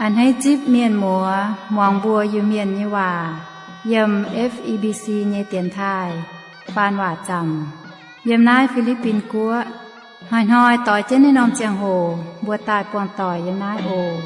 A'hneiv zipv mienh muoz muangx mbuo Iu-Mienh nyei waac yiem F E B C nyei dienx taaih faan waac zaamc yiem naaiv Fi^li^bin Guoqv. Hnoi-hnoi doix jienv naaiv norm ziangh hoc mbuo daaih buangh doic yiem naaiv oc.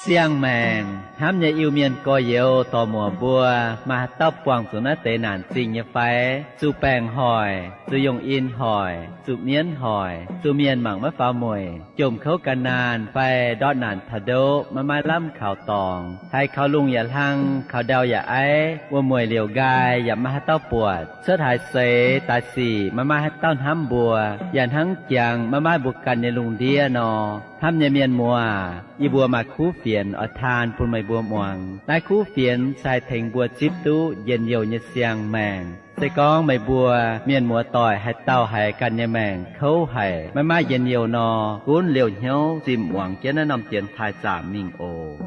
Siang-maengc hnamv nyei Iu-Mienh gorx-youz dorc-muoc mbuo, maaih haaix dauh buangh zuqc naaiv deix naanc zingh nyei fai? Zuqc baengc hoic, zuqc yungh in hoic, zuqc mienv hoic, zuqc mienh mangc maiv faaux mueic, jomc kouv gan naanh fai ndortv naanc taux ndoqv maiv maaih lamh kaux dorngx, haiz kaux lungh yaac hlang, kaux ndau yaac aiv, wuom-mueic liouc nqaai yaac maiv maaih haaix dauh buatc, cuotv haaix seix daaih sic maiv maaih haaix dauh hnamv mbuo, yaac hnangv jangx maiv maaih mbuo ganh nyei lungh ndiev nor. Hnamv nyei mienh muoz, yie mbuo maaih kuv fienx oix taan bun meih mbuo muangx. Naaiv kuv fienx se haih tengx mbuo zipv duqv njien-youh nyei siang-maengc. Se gorngv meih mbuo mienh muoz-doic haaix dauh haiz ganh nyei maengc kouv haic, maiv maaih njien-youh nor, gunv liouh hnyouv zimh muangx jienv naaiv norm dienx taaih zaamc mingh oc.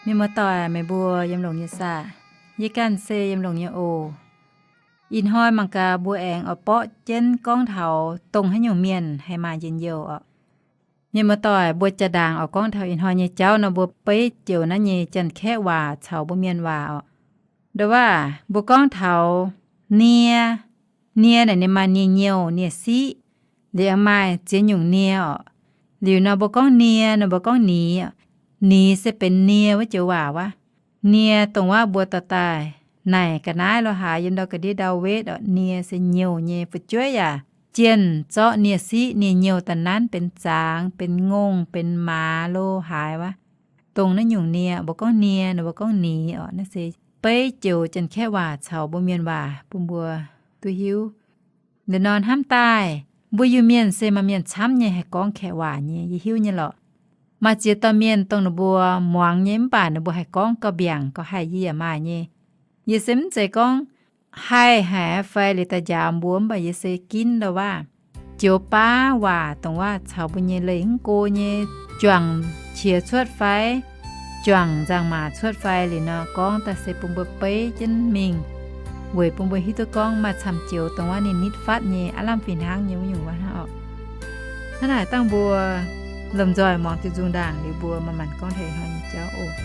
Mienh muoz-doic, meih mbuo yiem longx nyei saah? Yie ganh se yiem longx nyei oc. Ih hnoi mangc gaax mbuo aengx oix borqv jienv gorngv taux dongh haaix nyungc mienh haih maaih njien-youh oc. Mienh muoz-doic, mbuo jaa-ndaangc oix gorngv taux ih hnoi nyei jauv nor, mbuo beiv joux naaiv nyei Janx-Kaeqv waac caux mbuo Mienh waac oc. Ndo waac mbuo gorngv taux nie. Nie naaic ninh maaih nie-nyouh nie-siqv, liuz maaih ziex nyungc nie oc. Liuz nor mbuo gorngv nie nor mbuo gorngv nix. Nix se benx nie wuov joux waac wuov. Nie dongh waac mbuo dorh daaih naaic ga'naaiv lo haaix yiem ndau ga'ndiev ndau wetv oc. Nie se nyouh nyei fu'jueiv yaac jienh zorqv nie-siqv nie-nyouh da'nanv benx zaangz, benx ngongh, benx maaz lo haaix wuov. Dongh naaiv nyungc nie mbuo gorngv nie nor mbuo gorngv nix oc. Naaiv se beiv joux Janx-Kaeqv waac caux mbuo Mienh waac bun mbuo duqv hiuv. Liuz nor hnamv daaih, mbuo Iu-Mienh se maaih mienh camv nyei haih gorngv Kaeqv waac nyei, yie hiuv nyei lorqc. Maaih ziex dauh mienh dongh ninh mbuo muangx nyei mv baac ninh mbuo haih gorngv gauh mbiaangc gauh haih, yie yaac maaih nyei. Yie se mv zeiz gorngv haih haic fai liuz daaih njaaux mbuo, mv baac yie se ginv ndo waac, joux baav waac dongh waac caux mbuo nyei leih mv go nyei juangc qiex cuotv fai, juangc nzangc-maac cuotv fai liuz nor gorngv daaih se bun mbuo beiv jienv mingh, weic bun mbuo hiuv duqv gorngv maaih camv joux dongh waac ninh nitv fatv nyei aav lamh fih hnangv nyei wuov nyungc waac hnangv oc. Hnangv naaic dangh mbuo lomh nzoih muangx diuh nzung ndaangc liuz mbuo manc-manc gorngv taux ih hnoi nyei jauv oc.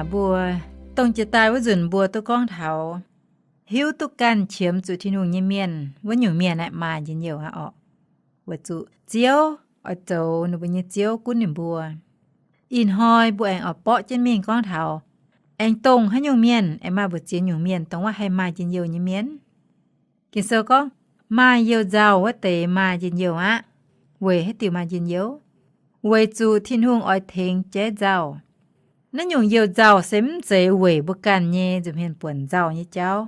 Mbuo dongh jiex daaih wuov nzunc mbuo duqv gorngv taux hiuv duqv ganh qiemx zuqc Tin-Hungh nyei mienh, wuov nyungc mienh aeqv, maaih njien-youh aqv orqc. Weic zuqc Ziouv oix zoux ninh mbuo nyei Ziouv gunv ninh mbuo. Ih hnoi mbuo aengx oix borqv jienv mingh gorngv taux aengx dongh haaix nyungc mienh, aengx maaih mbu'ziex nyungc mienh dongh wuov haih maaih njien-youh nyei mienh. Ging-Sou gorngv, maaih youh nzauh wuov deix maaih njien-youh aqv. Weic haaix diuc maaih njien-youh? Weic zuqc Tin-Hungh oix tengx jaiv nzauh. Naaiv nyungc youh nzauh se mv zeiz weic mbuo ganh nyei nza'hmien buonc nzauh nyei jauv.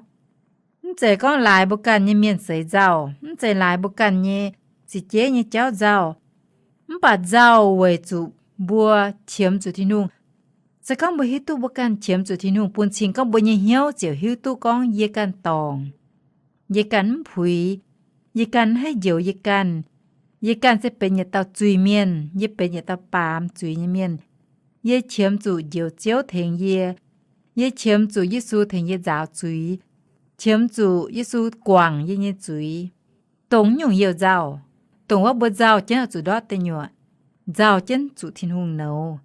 Mv zeiz gorngv laaix mbuo ganh nyei mienh seix nzauh, mv zeiz laaix mbuo ganh nyei ziqc jeiv nyei jauv nzauh. Mv baac nzauh weic zuqc mbuo qiemx zuqc Tin-Hungh. Se gorngv mbuo hiuv duqv mbuo ganh qiemx zuqc Tin-Hungh bun cing, gorngv mbuo nyei hnyouv ziouc hiuv duqv gorngv yie ganh dorngc, yie ganh mv puix, yie ganh mv haih njoux yie ganh. Yie ganh se benx yietc dauh zuiz-mienh, yie benx yietc dauh baamz zuiz nyei mienh. Yie qiemx zuqc Njoux Ziouv tengx yie. Yie qiemx zuqc Yesu tengx yie nzaaux zuiz, qiemx zuqc Yesu guangc yie nyei zuiz. Dongh nyungc youh nzauh, dongh wuov mbuo nzauh jienv oix zuqc ndortv deic nyuoqc, nzauh jienv zuqc Tin-Hungh nouz,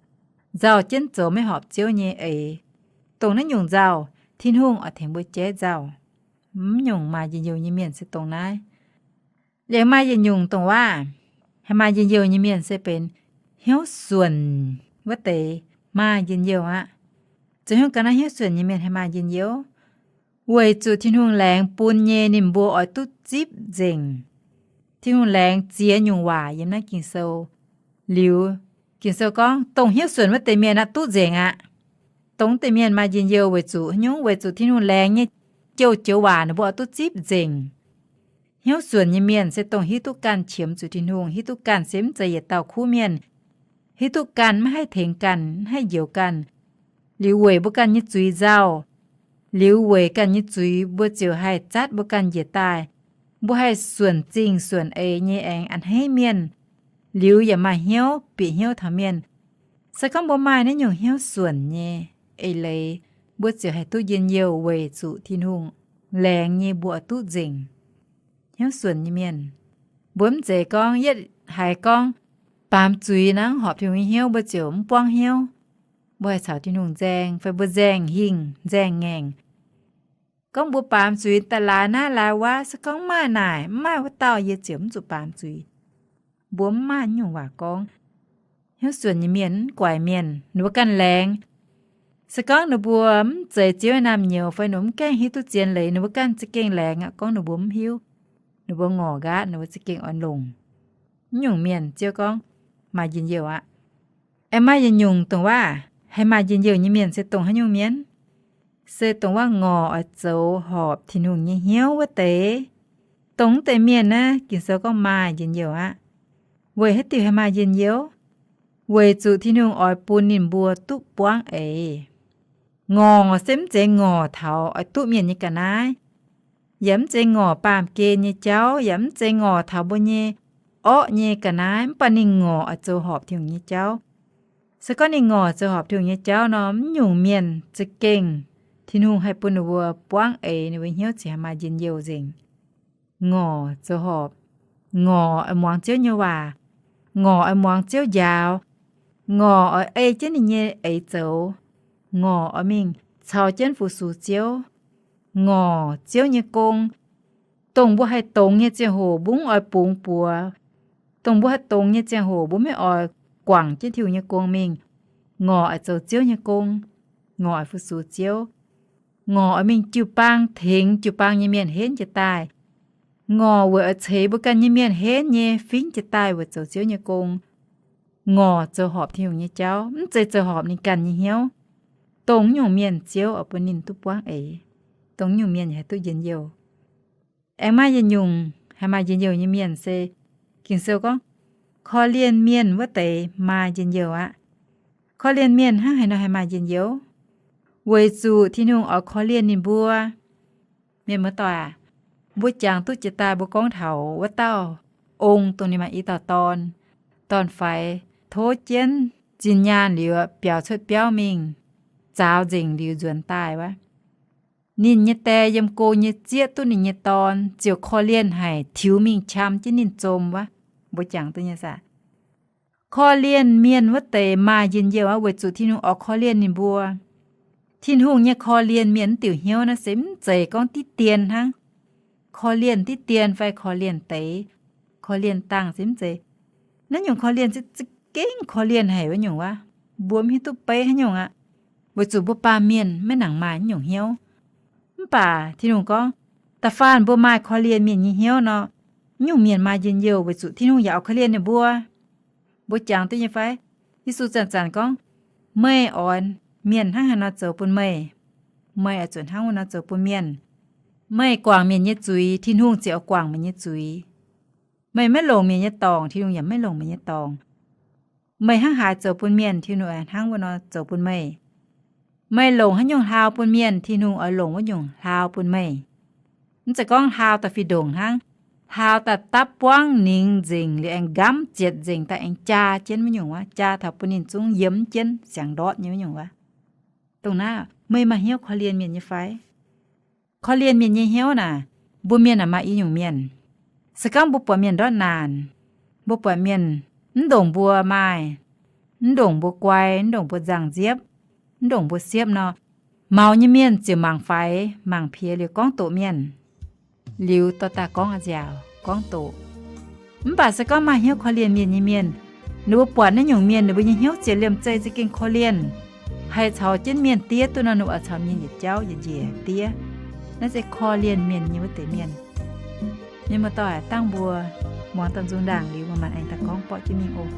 nzauh jienv zoux maiv horpc Ziouv nyei eix. Dongh naaiv nyungc nzauh, Tin-Hungh oix tengx mbuo jaiv nzauh. Mv nyungc maaih njien-youh nyei mienh se dongh naaiv. Liuz maaih yietc nyungc dongh waac, haih maaih njien-youh nyei mienh se benx hnyouv suonc wuov deix maaih njien-youh aqv. Zoux hnyouv ga'naaiv hnyouv suonc nyei mienh haih maaih njien-youh? Weic zuqc Tin-Hungh laengz bun nyei ninh mbuo oix duqv zipv nzengc. Tin-Hungh laengz ziex nyungc waac yiem naaiv Ging-Sou. Liuz, Ging-Sou gorngv dongh hnyouv suonc wuov deix mienh aqv duqv nzengc aqv. Dongh deix mienh maaih njien-youh weic zuqc haaix nyungc? Weic zuqc Tin-Hungh laengz nyei joux-joux waac ninh mbuo oix duqv zipv nzengc. Hnyouv suonc nyei mienh se dongh hiuv duqv ganh qiemx zuqc Tin-Hungh, hiuv duqv ganh se mv zeiz yietc dauh kuv mienh, hiuv duqv ganh maiv haih tengx ganh, mv haih njoux ganh. Liuz weic mbuo ganh nyei zuiz nzauh, liuz weic ganh nyei zuiz mbuo ziouc haih zatv mbuo ganh njiec daaih. Mbuo haih suonc zingh suonc eix nyei aengx a'hneiv mienh, liuz yaac maaih hnyouv bieqc hnyouv taux mienh. Se gorngv mbuo maaih naaiv nyungc hnyouv suonc nyei eix leiz, mbuo ziouc haih duqv njien-youh weic zuqc Tin-Hungh laengz nyei mbuo oix duqv nzengc. Hnyouv suonc nyei mienh, mbuo mv zeiz gorngv yietv haiz gorngv baamz zuiz nangv horpc Tin-Hungh nyei hnyouv mbuo ziouc mv buangv hnyouv. Mbuo haih caux Tin-Hungh nzaeng fai mbuo nzaeng hingh nzaeng ngaengc. Gorngv mbuo baamz zuiz daaih laaix naaiv laaix wuov, se gorngv maaih naaic mv maaih wuov dauh yie ziouc mv zuqc baamz zuiz. Mbuo mv maaih nyungc waac gorngv. Hnyouv suonc nyei mienh mv guaix mienh, ninh mbuo ganh laengz. Se gorngv ninh mbuo mv zeiz Ziouv nyei naamh nyouz fai ninh mbuo mv gaengh hiuv duqv zien leiz, ninh mbuo ganh za'gengh laengz aqv. Gorngv ninh mbuo mv hiuv, ninh mbuo ngorc nqaatv, ninh mbuo za'gengh oix longc. Mv nyungc mienh Ziouv gorngv maaih njien-youh aqv. Aengx maaih yietc nyungc dongh waac, haih maaih njien-youh nyei mienh se dongh haaix nyungc mienh? Se dongh waac ngorc oix zoux horpc Tin-Hungh nyei hnyouv wuov deix. Dongh wuov deix mienh naaiv Ging-Sou gorngv maaih njien-youh aqv. Weic haaix diuc haih maaih njien-youh? Weic zuqc Tin-Hungh oix bun ninh mbuo duqv buangv eix. Ngorc se mv zeiz ngorc taux oix duqv mienh nyei ga'naaiv, yaac mv zeiz ngorc baamh gen nyei jauv, yaac mv zeiz ngorc taux mbuo nyei orqv nyei ga'naaiv, mv baac ninh ngorc oix zoux horpc Tin-Hungh nyei jauv. Se gorngv ninh ngorc zoux horpc Tin-Hungh nyei jauv nor, mv nyungc mienh za'gengh Tin-Hungh haih bun ninh mbuo buangv eix, ninh mbuo hnyouv ziouc haih maaih njien-youh nzengc. Ngorc zoux horpc, ngorc oix muangx Ziouv nyei waac, ngorc oix muangx Ziouv njaaux, ngorc oix ei jienv ninh nyei eix zoux, ngorc oix mingh caux jienv fu-sux Ziouv, ngorc Ziouv nyei gong. Dongh mbuo haih dongz nyei ziangh hoc mbuo mv oix bungx buoz. Dongh mbuo haih dongz nyei ziangh hoc mbuo maiv oix guangc jienv Tin-Hungh nyei gong mingh. Ngorc oix zoux Ziouv nyei gong, ngorc oix fu-sux Ziouv, ngorc oix mingh jiu-baang tengx jiu-baang nyei mienh henv jiez daaih. Ngorc weic oix ceix mbuo ganh nyei mienh henv nyei fingv jiez daaih weic zoux Ziouv nyei gong. Ngorc zoux horpc Tin-Hungh nyei jauv, mv zeiz zoux horpc ninh ganh nyei hnyouv. Dongh nyungc mienh Ziouv oix bun ninh duqv buangv eix. Dongh nyungc mienh haih duqv njien-youh. Aengx maaih yietc nyungc haih maaih njien-youh nyei mienh se, Ging-Sou gorngv, korv-lienh mienh wuov deix maaih njien-youh aqv. Korv-lienh mienh hnangv haaix nor haih maaih njien-youh? Weic zuqc Tin-Hungh oix korv-lienh ninh mbuo. Mienh muoz-doic aac, mbuo jangx duqv jiex daaih mbuo gorngv taux wuov dauh ong dongh ninh maaih i dauh dorn. Dorn-faix tov jienv zinh nyaanh liuz biaux cuotv biauv mingh, zaaux nzengc liuz nzuonx daaih wuov. Ninh nyei die yiem go nyei zieqv duqv ninh nyei dorn, ziouc korv-lienh haic, tiux mingh qam jienv ninh zom wuov. Mbuo jangx duqv nyei saah? Korv-lienh mienh wuov deix maaih njien-youh aqv, weic zuqc Tin-Hungh oix korv-lienh ninh mbuo. Tin-Hungh nyei korv-lienh mienh mv diuc hnyouv naaiv se mv zeiz gorngv diqv dien hnangv. Korv-lienh diqv dien fai korv-lienh deix, korv-lienh dangh se mv zeiz. Naaiv nyungc korv-lienh se za'gengh korv-lienh haic wuov nyungc wuov. Mbuo mv hiuv duqv beiv haaix nyungc aqv, weic zuqc mbuo baamh mienh maiv nangc maaih naaiv nyungc hnyouv. Mv baac Tin-Hungh gorngv, da'faanh mbuo maaih korv-lienh mienh nyei hnyouv nor, naaiv nyungc mienh maaih njien-youh weic zuqc Tin-Hungh yaac oix korv-lienh ninh mbuo. Mbuo jangx duqv nyei fai? Yesu zanc-zanc gorngv, meih oix mienh hnangv haaix nor zoux bun meih, meih oix zuqc hnangv wuov nor zoux bun mienh. Meih guangc mienh nyei zuiz, Tin-Hungh ziouc oix guangc meih nyei zuiz. Meih maiv longc mienh nyei dorngc, Tin-Hungh yaac maiv longc meih nyei dorngc. Meih hnangv haaix zoux bun mienh, Tin-Hungh hnangv wuov nor zoux bun meih. Meih longc haaix nyungc hlaau bun mienh, Tin-Hungh oix longc wuov nyungc hlaau bun meih. Mv zeiz gorngv hlaau daaih fih ndongc hnangv, hlaau daaih dapv buangv ningx nzengc liuz aengx nqamv zietc nzengc daaih aengx jaa jienv wuov nyungc wuov, jaa taux bun ninh zungv yiemx jienv siangx ndortv nyei wuov nyungc wuov. Dongh naaiv meih maaih hnyouv korv-lienh mienh nyei fai? Korv-lienh mienh nyei hnyouv naaic, mbuo mienh aah, maaih i nyungc mienh, se gorngv mbuo buatc mienh ndortv naanc, mbuo buatc mienh mv ndongc mbuo maaih, mv ndongc mbuo guai, mv ndongc mbuo nzangc nziepv, mv ndongc mbuo siepv nor, maux nyei mienh ziouc mangc faix mangc piex liuz gorngv doqc mienh, liuz dorh daaih gorngv a'nziaauc gorngv doqc. Mv baac se gorngv maaih hnyouv korv-lienh mienh nyei mienh, ninh mbuo buatc naaiv nyungc mienh ninh mbuo nyei hnyouv ziouc liemh zeih za'gengh korv-lienh, haih caux jienv mienh diev duqv nor, ninh mbuo oix caux mienh yietc jauv yietc njiec diev. Naaiv se korv-lienh mienh nyei wuov deix mienh. Mienh muoz-doic, dangh mbuo muangx daaih nzung ndaangc liuz, mbuo maanc aengx daaih gorngv borqv jienv mingh oc.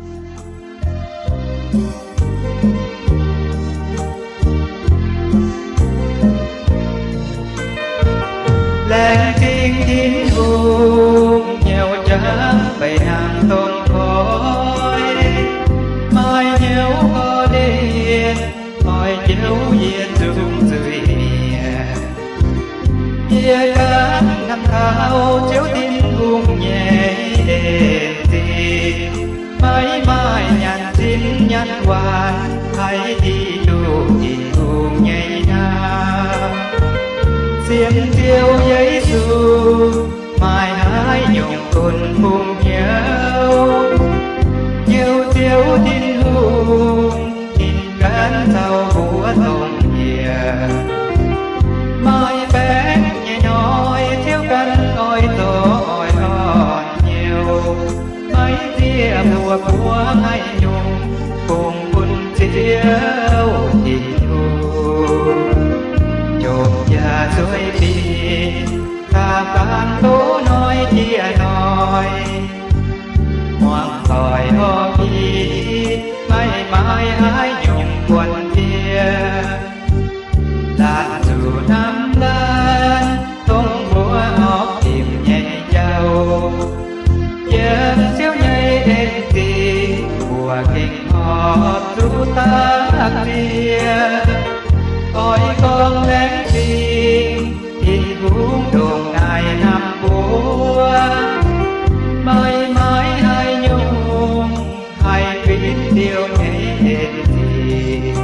Laengz zingh Tin-Hungh, hnyouv jangx beic hnangv dongh koi, maaih hnyouv korv-lienh, oix njoux yie zungv zuiz-mienh. Yie ganh hnamv taux Ziouv Tin-Hungh nyei en-zingh, maiv maaih nyanc zinh nyanc waanc, haih hiuv duqv Tin-Hungh nyei hnamv. Sienx Ziouv Yesu, maaih haaix nyungc bun hungh hnyouv? Hnyouv Ziouv Tin-Hungh, ninh ganh caux mbuo dongh njiec. Maaih baengc nyei hnoi Ziouv ganh oix zorqv oix orn hnyouv, maiv zieqv mbuo buov haaix nyungc, kungx bun Ziouv Tin-Hungh jomc jaax zueiz dingc, daaih baamh doqv hnoi jiex hnoi, muangx doic horpc i, maiv maaih haaix nyungc buonc jiex. Laanh zuqc hnamv laanh, dongh mbuo horpc dimc nyei jauv. Yiem Ziouv nyei en-zingh mbuo gengh horpc zuqc dapv ziex. Oix gorngv laengz zingh Tin-Hungh ndongc naaic hnamv mbuo, maiv maaih haaix nyungc haih fingx Ziouv nyei en-zingh.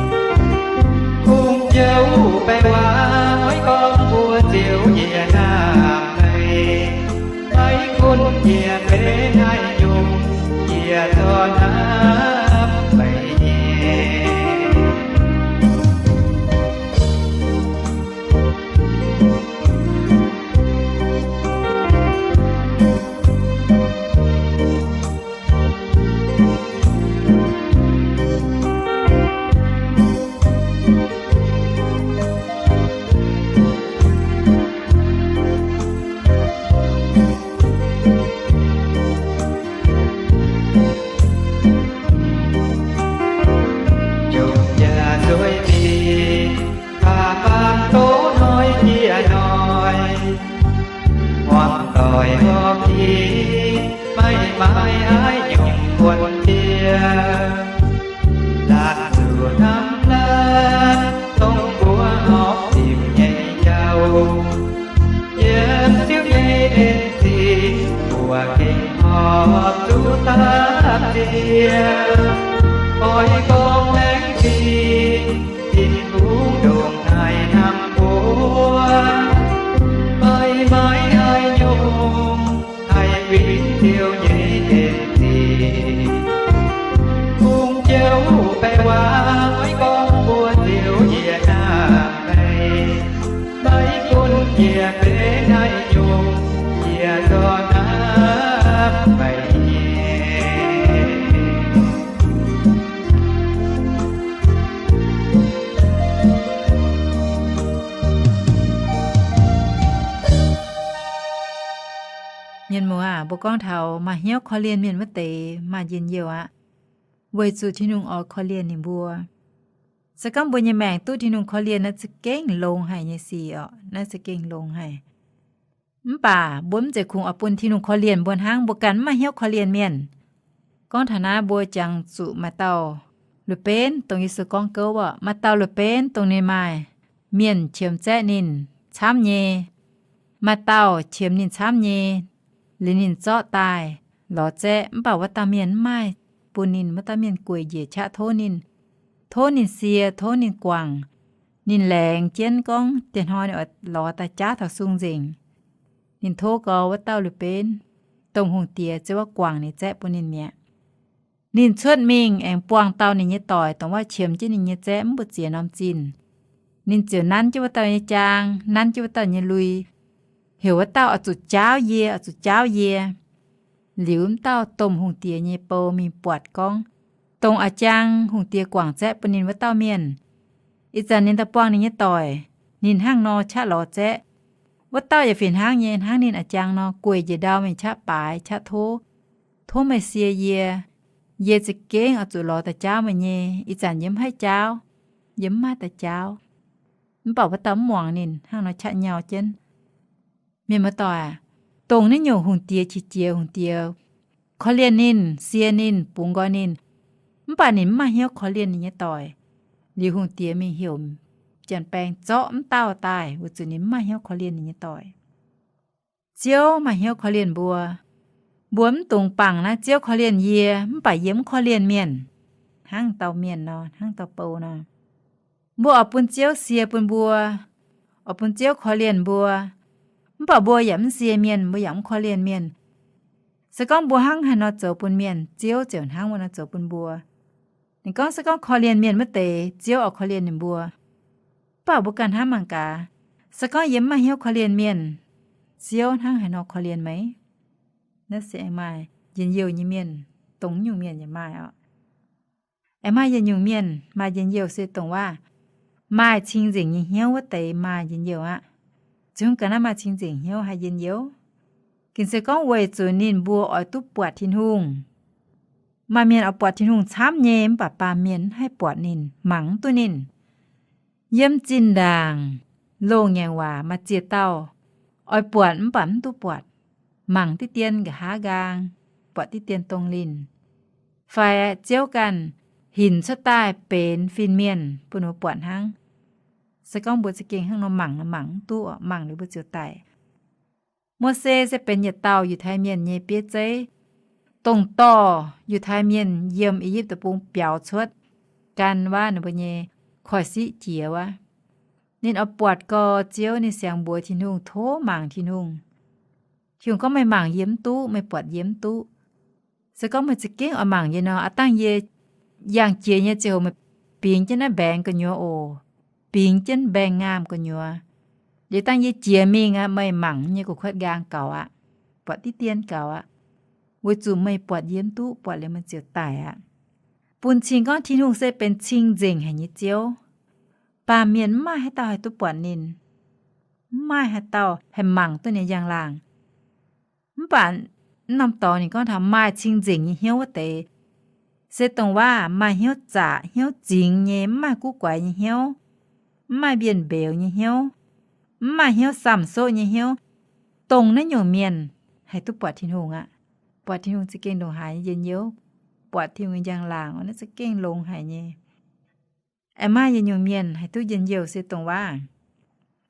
Kungx jouv baengh waac oix gorngv mbuo Ziouv yie hnamv meih, maiv gunv yie benx haaix nyungc, yie zorqv hnamv meih nyei. Jomc jaax zueiz dingc, daaih baamh doqv hnoi jiex hnoi, muangx doic horpc i, maiv maaih haaix nyungc buonc jiex. Laanh zuqc hnamv laanh, dongh mbuo horpc dimc nyei jauv. Yiem Ziouv nyei en-zingh mbuo gengh horpc zuqc dapv ziex. Oix gorngv laengz zingh Tin-Hungh ndongc naaic hnamv mbuo, maiv maaih haaix nyungc haih fingx Ziouv nyei en-zingh. Kungx jouv baengh waac oix gorngv mbuo Ziouv yie hnamv Mienh muoz aah, mbuo gorngv taux maaih hnyouv korv-lienh mienh wuov deix maaih njien-youh aqv, weic zuqc Tin-Hungh oix korv-lienh ninh mbuo. Se gorngv mbuo nyei maengc duqv Tin-Hungh korv-lienh naaiv za'gengh longx haic nyei sic orqc, naaiv za'gengh longx haic. Mv baac mbuo mv zeiz kungx oix bun Tin-Hungh korv-lienh mbuo hnangv, mbuo ganh mv maaih hnyouv korv-lienh mienh. Gorngv taux naaiv mbuo jangx zuqc maaih dauh Lu^mbenv, dongh Yesu gorngv gouv orqc, maaih dauh Lu^mbenv dongh ninh maaih mienh qiemx zaeqv ninh camv nyei, maaih dauh qiemx ninh camv nyei, liuz ninh zorqv daaih lorz zaeqv, mv baac wuov dauh mienh mv maaih bun ninh, wuov dauh mienh gueic njiec qaqv tov ninh, tov ninh sie, tov ninh guangc. Ninh laengz jienv gorngv dieh hnoi ninh oix lorz daaih jaav taux sung nzengc. Ninh tov gau wuov dauh Lu^mbenv, domh hungh diex ziouc guangc ninh zaeqv bun ninh mi'aqv. Ninh cuotv mingh aengx buangh dauh ninh nyei doic, dongh wuov qiemx jienv ninh nyei zaeqv mv mbu'ziex norm zinh. Ninh ziouc nanv jienv wuov dauh nyei jaang, nanv jienv wuov dauh nyei lui, heuc wuov dauh oix zuqc jaauv yie, oix zuqc jaauv yie. Liuz mv dauh domh hungh diex nyei bou mingh buatc gorngv, dongh a'jang hungh diex guangc zaeqv bun ninh wuov dauh mienh, ih zanc ninh daaih buangh ninh nyei doic, ninh hnangv nor qaqv lorz zaeqv. Wuov dauh yaac fih hnangv nyei, hnangv ninh a'jang nor gueic njiec ndau mingh qaqv baaix qaqv tov, tov meih sie yie, yie za'gengh oix zuqc lorz daaih jaauv meih nyei. Ih zanc yie mv haih jaauv, yie mv maaih daaih jaauv. Mv baac wuov dauh mv muangx ninh, hnangv nor qaqv nyau jienv. Mienh muoz-doic aac, dongh naaiv nyungc hungh diex qiex jiez, hungh diex korv-lienh ninh, sie ninh, bungx nqoi ninh, mv baac ninh mv maaih hnyouv korv-lienh ninh nyei doic. Liuz hungh diex mingh heuc janx-baeng zorqv mv dauh daaih, weic zuqc ninh mv maaih hnyouv korv-lienh ninh nyei doic. Ziouv maaih hnyouv korv-lienh mbuo. Mbuo mv dungx bangc naaiv Ziouv korv-lienh yie, mv baac yie mv korv-lienh mienh, hnangv dauh mienh nor, hnangv dauh bou nor. Mbuo oix bun Ziouv sie bun mbuo, oix bun Ziouv korv-lienh mbuo, mv baac mbuo yaac mv sie mienh, mbuo yaac mv korv-lienh mienh. Se gorngv mbuo hnangv haaix nor zoux bun mienh, Ziouv ziouc hnangv wuov nor zoux bun mbuo. Ninh gorngv se gorngv korv-lienh mienh wuov deix, Ziouv oix korv-lienh ninh mbuo. Mv baac mbuo ganh hnamv mangc gaax, se gorngv yie mv maaih hnyouv korv-lienh mienh, Ziouv hnangv haaix nor korv-lienh meih? Naaiv se aengx maaih njien-youh nyei mienh, dongh nyungc mienh yaac maaih oc. Aengx maaih yietc nyungc mienh maaih njien-youh se dongh waac maaih cing-nzengc nyei hnyouv wuov deix maaih njien-youh aqv. Ziouv ganh naaiv maaih cing-nzengc hnyouv haih njien-youh. Ging-Sou gorngv weic zuqc ninh mbuo oix duqv buatc Tin-Hungh. Maaih mienh oix buatc Tin-Hungh camv nyei, mv baac baamh mienh mv haih buatc ninh, mangc mv duqv ninh. Yiem zinh ndaangc loz-ngaengc waac maaih ziex dauh oix buatc mv baac mv duqv buatc, mangc diqv dien nqa'haav nqaang, buatc diqv dien dongh linh, fai Ziouv ganh hinc cuotv daaih benx fin-mienh bun mbuo buatc hnangv. Se gorngv mbuo za'gengh hnangv nor mangc, mangc mv duqv, mangc liuz mbuo ziouc daic. Mose se benx yietc dauh Yiutai Mienh nyei bieiv zeiv, dongh dorh Yiutai Mienh yiem I^yipv Deic-Bung biaux cuotv, gan waac ninh mbuo nyei koiv-siqv jiex wuov. Ninh oix buatc gau Ziouv, ninh siang mbuox Tin-Hungh, tov mangc Tin-Hungh. Tin-Hungh gorngv, meih mangc yie mv duqv, meih buatc yie mv duqv. Se gorngv meih za'gengh oix mangc yie nor, aav dangh yie yangh jiex nyei ziangh hoc meih bingx jienv naaiv mbaengx gu'nyuoz oc, bingx jienv mbaengx-ngaamh gu'nyuoz. Liuz dangh yie jiex mingh aqv, meih mangc nyei gu'kuotv nqaang gaux aqv, buatc diqv dien gaux aqv, weic zuqc meih buatc yie mv duqv, buatc liuz meih ziouc daic aqv. Bun cing gorngv Tin-Hungh se benx cing-nzengc haic nyei Ziouv. Baamh mienh mv maaih haaix dauh haih duqv buatc ninh, mv maaih haaix dauh haih mangc duqv ninh njang-laangc. Mv baac mv norm dorngx ninh gorngv taux maaih cing-nzengc nyei hnyouv wuov deix, se dongh waac maaih hnyouv zaqc hnyouv zingx nyei, mv maaih guv guaix nyei hnyouv, mv maaih mbienv mbeux nyei hnyouv, mv maaih hnyouv samh soqv nyei hnyouv. Dongh naaiv nyungc mienh haih duqv buatc Tin-Hungh aqv. Buatc Tin-Hungh za'gengh ndongc haaix nyei njien-youh, buatc Tin-Hungh nyei njang-laangc, naaiv za'gengh longx haic nyei. Aengx maaih yietc nyungc mienh haih duqv njien-youh se dongh waac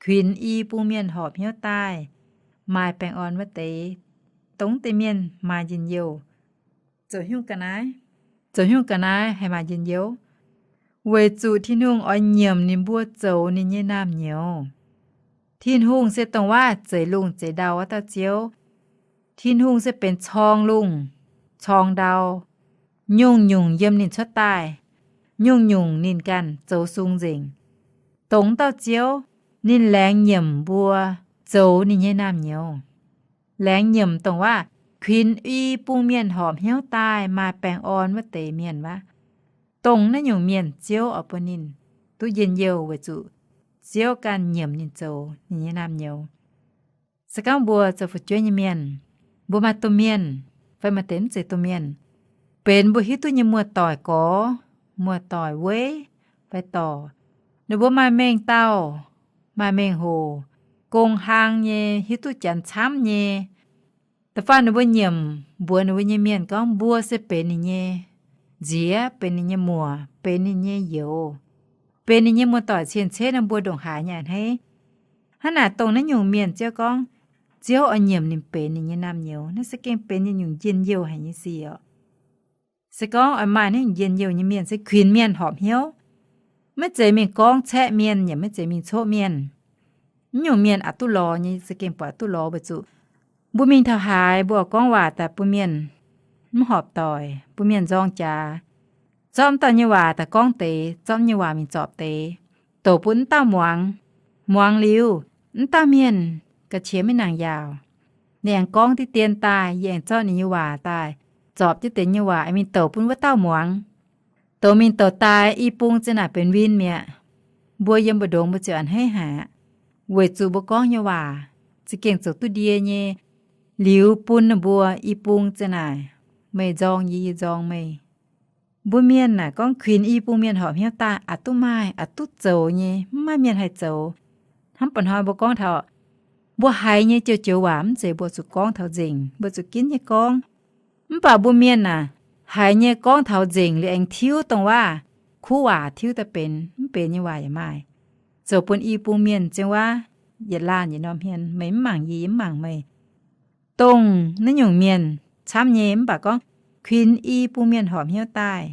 kuinx i bun mienh horpc hnyouv daaih, maaih baengh orn wuov deix, dongh deix mienh maaih njien-youh. Zoux nyungc ga'naaiv, zoux nyungc ga'naaiv haih maaih njien-youh? Weic zuqc Tin-Hungh oix nyiemc ninh mbuo zoux ninh nyei naamh nyouz. Tin-Hungh se dongh waac zeix lungh zeix ndau wuov dauh Ziouv. Tin-Hungh se benx corng lungh, corng ndau. Nyungc-nyungc yiem ninh cuotv daaih, nyungc-nyungc ninh ganh zoux sung nzengc. Dongh dauh Ziouv, ninh laengz nyiemc mbuo zoux ninh nyei naamh nyouz. Laengz nyiemc dongh waac kuinx i bung mienh horpc hnyouv daaih maaih baengh orn wuov deix mienh wuov, dongh naaiv nyungc mienh Ziouv oix bun ninh duqv njien-youh weic zuqc Ziouv ganh nyiemc ninh zoux ninh nyei naamh nyouz. Se gorngv mbuo zoux fu'jueiv nyei mienh, mbuo maaih domh mienh fai maaih deix mv zeiz domh mienh, benx mbuo hiuv duqv nyei muoz-doic gorx, muoz-doic weiv fai dorc, ninh mbuo maaih mengh dauh, maaih mengh hoc, gong hlang nyei, hiuv duqv janx camv nyei, da'faanh ninh mbuo nyiemc mbuox ninh mbuo nyei mienh gorngv mbuo se benx ninh nyei nziex, benx ninh nyei muoc, benx ninh nyei youz, benx ninh nyei muoz-doic cien-ceqv nor, mbuo ndongc haaix nyei a'hneiv. Hnangv naaic dongh naaiv nyungc mienh Ziouv gorngv, Ziouv oix nyiemc ninh benx ninh nyei naamh nyouz. Naaiv se gengh benx nyei nyungc njien-youh haic nyei sic oc. Se gorngv oix maaih naaiv nyungc njien-youh nyei mienh se kuinx mienh horpc hnyouv. Maiv zeiz mingh gorngv caeqv mienh yaac maiv zeiz mingh coqv mienh. Naaiv nyungc mienh aqc duqv lorz nyei, se gengh buatc duqv lorz weic zuqc mbuo mingh taux haaix, mbuo oix gorngv waac daaih bun mienh mv horpc doic, bun mienh nzorng jaax, zorqv mv dauh nyei waac daaih gorngv deix, zorqv mv nyei waac mingh zorpc deix, douc bun mv dauh muangx. Muangx liuz, mv dauh mienh ga'qiex maiv nangc yaauc. Ninh aengx gorngv diqv dien daaih, yie aengx zorqv ninh nyei waac daaih zorpc jienv deix nyei waac aengx mingh douc bun wuov dauh muangx. Douc mingh douc daaih i bung ziang naaic benx win mi'aqv. Mbuo yiem mbu'ndongx mbuo ziouc a'hneiv haic aqv. Weic zuqc mbuo gorngv nyei waac za'gengh zoux duqv ndie nyei, liuz bun ninh mbuo i bung ziang naaic, meih nzorng yie, yie nzorng meih. Mbuo mienh naaic gorngv kuinx i bung mienh horpc hnyouv daaih aqc duqv maaih, aqc duqv zoux nyei, mv maaih mienh haih zoux. Hnamv mba'hnoi mbuo gorngv taux mbuo haiz nyei joux-joux waac mv zeiz mbuo zuqc gorngv taux nzengc, mbuo zuqc ginv nyei gorngv. Mv baac mbuo mienh aah, haiz nyei gorngv taux nzengc liuz aengx tiuv dongh waac, kuv waac tiuv daaih benx mv benx nyei waac yaac maaih, zoux bun i bung mienh ziang waac yietc laanh yietc norm hmien, meih mv mangc yie, yie mv mangc meih. Dongh naaiv nyungc mienh camv nyei. Mv baac gorngv kuinx i bung mienh horpc hnyouv daaih,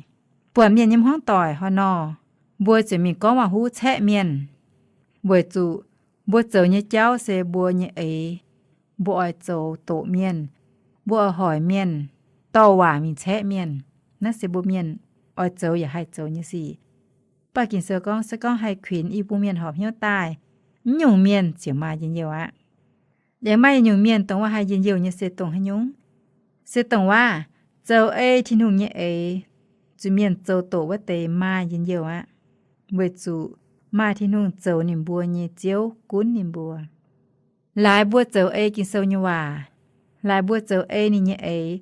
buatc mienh nyei hmuangv doic haaix nor, mbuo ziouc mingh gorngv waac-huv caeqv mienh, weic zuqc mbuo zoux nyei jauv se mbuo nyei eix. Mbuo oix zoux doqc mienh, mbuo oix hoic mienh, dorh waac mingh caeqv mienh. Naaiv se mbuo mienh oix zoux yaac haih zoux nyei sic. Mv baac Ging-Sou gorngv, se gorngv haih kuinx i bung mienh horpc hnyouv daaih, naaiv nyungc mienh ziouc maaih njien-youh aqv. Aengx maaih nyungc mienh dongh wuov haih njien-youh nyei se dongh haaix nyungc? Se dongh waac zoux ei Tin-Hungh nyei eix, zuqc mienh zoux doqc wuov deix maaih njien-youh aqv, weic zuqc maaih Tin-Hungh zoux ninh mbuo nyei Ziouv gunv ninh mbuo. Laaix mbuo zoux ei Ging-Sou nyei waac, laaix mbuo zoux ei ninh nyei eix,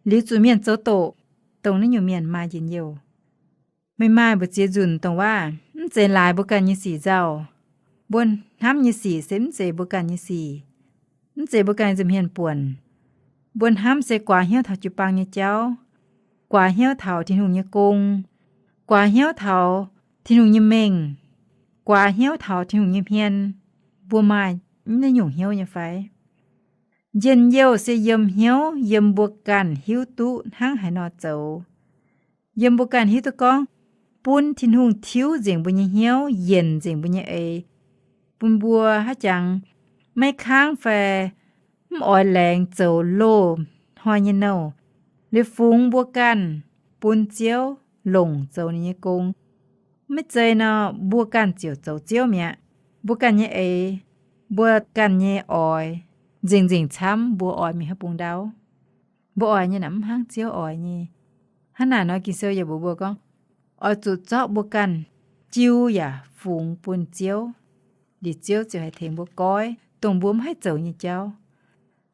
liuz zuqc mienh zoux doqc, dongh naaiv nyungc mienh maaih njien-youh. Meih maaih mbu'ziex nzunc dongh waac mv zeiz laaix mbuo ganh nyei sic nzauh. Mbuo hnamv nyei sic se mv zeiz mbuo ganh nyei sic, mv zeiz mbuo ganh nza'hmien buonc. Mbuo hnamv se guaax hnyouv taux jiu-baang nyei jauv, guaax hnyouv taux Tin-Hungh nyei gong, guaax hnyouv taux Tin-Hungh nyei mengh, guaax hnyouv taux Tin-Hungh nyei hmien. Mbuo maaih naaiv nyungc hnyouv nyei fai? Njien-youh se yiem hnyouv, yiem mbuo ganh hiuv duqv hnangv haaix nor zoux. Yiem mbuo ganh hiuv duqv gorngv bun Tin-Hungh tiuv nzengc mbuo nyei hnyouv, yienc nzengc mbuo nyei eix, bun mbuo haaix jangx maiv kangv fai mv oix laengz zoux loz-hnoi nyei nouh, liuz fungx mbuo ganh bun Ziouv longc zoux ninh nyei gong. Maiv zeiz nor, mbuo ganh ziouc zoux ziouv mi'aqv. Mbuo ganh nyei eix, mbuo ganh nyei oix, nzengc-nzengc camv mbuo oix mingh haaix bung ndau. Mbuo oix nyei naaic mv hnangv Ziouv oix nyei. Hnangv naaic nor Ging-Sou yaac mbuox mbuo gorngv, oix zuqc zorqv mbuo ganh jiu yaac fungx bun Ziouv, liuz Ziouv ziouc haih tengx mbuo goiv dongh mbuo mv haih zoux nyei jauv.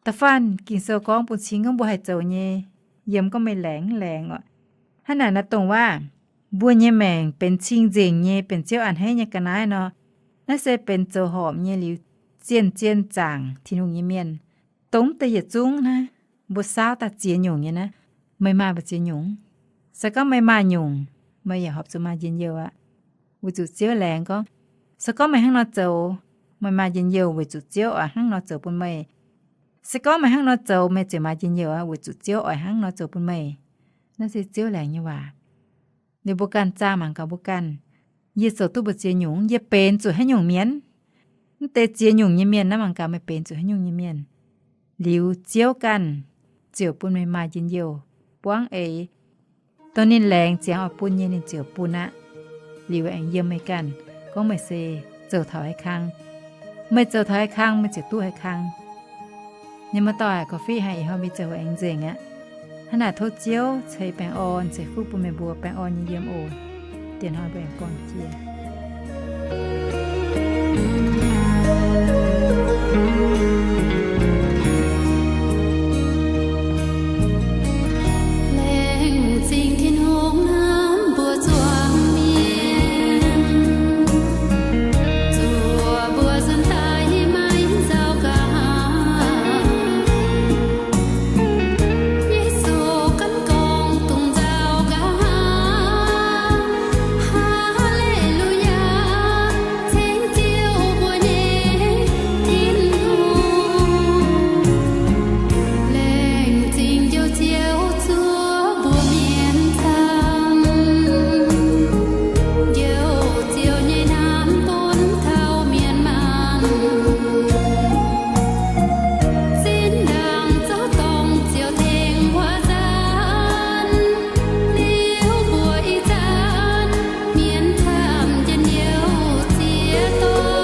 Da'faanh Ging-Sou gorngv bun cing gorngv mbuo haih zoux nyei, yiem gorngv meih laengz mv laengz oc. Hnangv naaic naaiv dongh waac mbuo nyei maengc benx cing-nzengc nyei, benx Ziouv a'hneiv nyei ga'naaiv nor, naaiv se benx zoux horpc nyei liuz, zien-zien zaangc Tin-Hungh nyei mienh. Dongh mv deix yietc zungv naaiv, mbuo saauv daaih ziex nyungc nyei naaiv. Meih maaih mbu'ziex nyungc? Se gorngv meih maaih nyungc, meih yaac horpc zuqc maaih njien-youh aqv. Weic zuqc Ziouv laengz gorngv, se gorngv meih hnangv nor zoux, meih maaih njien-youh weic zuqc Ziouv oix hnangv nor zoux bun meih. Se gorngv meih hnangv nor zoux, meih ziouc maaih njien-youh aqv, weic zuqc Ziouv oix hnangv nor zoux bun meih. Naaiv se Ziouv laengz nyei waac. Liuz mbuo ganh zaah mangc gaax mbuo ganh, yie zoux duqv mbu'ziex nyungc, yie benx zuqc haaix nyungc mienh? Mv deix ziex nyungc nyei mienh naaiv, mangc gaax meih benx zuqc haaix nyungc nyei mienh. Liuz Ziouv ganh ziouc bun meih maaih njien-youh buangv eix. Dongh ninh laengz ziangx oix bun nyei, ninh ziouc bun aqv. Liuz aengx yiem meih ganh, gorngv meih se zoux taux haaix kang. Meih zoux taux haaix kang, meih ziouc duqv haaix kang. Ninh muoz-doic, korv-fiqv haic, ih hnoi mbuo zoux aengx nzengc aqv. Hnangv naaic tov Ziouv ceix baengh orn ceix fuqv bun meih mbuo baengh orn nyei yiem oc. Diex hnoi mbuo aengx buangh jiex. Laengz zingh Tin-Hungh hnamv mbuo zuangx mienh, zuov mbuo suonc daaih maiv nzauh nqa'haav. Yesu ganh gorngv dungx nzauh nqa'haav. Haa^le^lu^yaa, ceng Ziouv mbuo nyei Tin-Hungh. Laengz zingh Njoux Ziouv zuov mbuo mienh camv. Njoux Ziouv nyei hnamv bun taux mienh maanh. Zinh ndaangc zoux dorngc Ziouv tengx wuov zanc, liuz mbuo ih zanc mienh camv njien-youh ziex dorngx.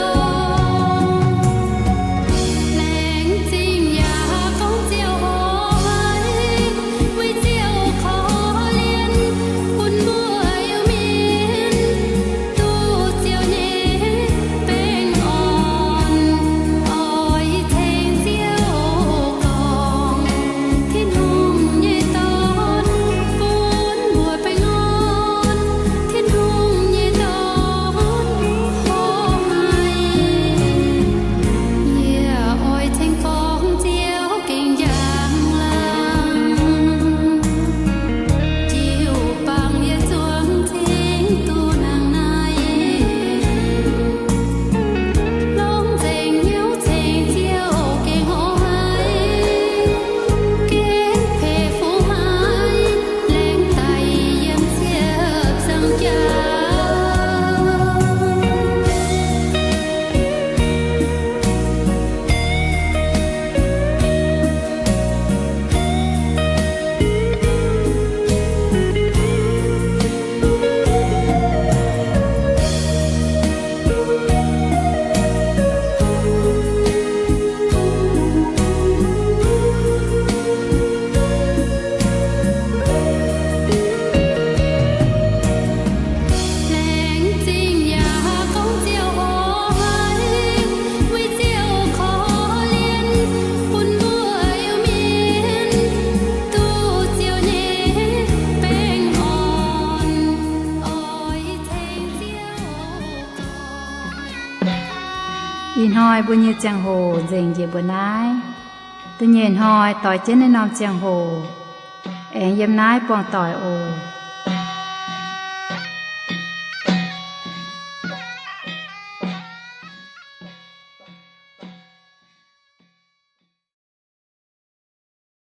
Laengz zingh yaac gorngv Ziouv ov, weic Ziouv korv lienh bun mbuo Iu-Mienh duqv Ziouv nyei baengh orn. Oix ceng Ziouv gorngv, Tin-Hungh nyei Dorn bun mbuo baengh orn. Tin-Hungh nyei Dorn horpc haic. Yie oix ceng gorngv Ziouv gengh njang laangc. Jiu-baang yie zuangx cingx duqv nangh naaiv. Longx nzengc hnyouv ceng Ziouv gengh horpc haic, gengh peix fuqv haic, laengz daic yiem ziepc zangc jaax. Laengz zingh yaac gorngv Ziouv ov, weic Ziouv korv lienh bun mbuo Iu-Mienh duqv Ziouv nyei baengh orn. Oix ceng Ziouv gorngv. Ih hnoi mbuo nyei ziangh hoc nzengc njiec mbuo naaiv. Da'nyeic hnoi doix jienv naaiv norm ziangh hoc aengx yiem naaiv buangh doic oc.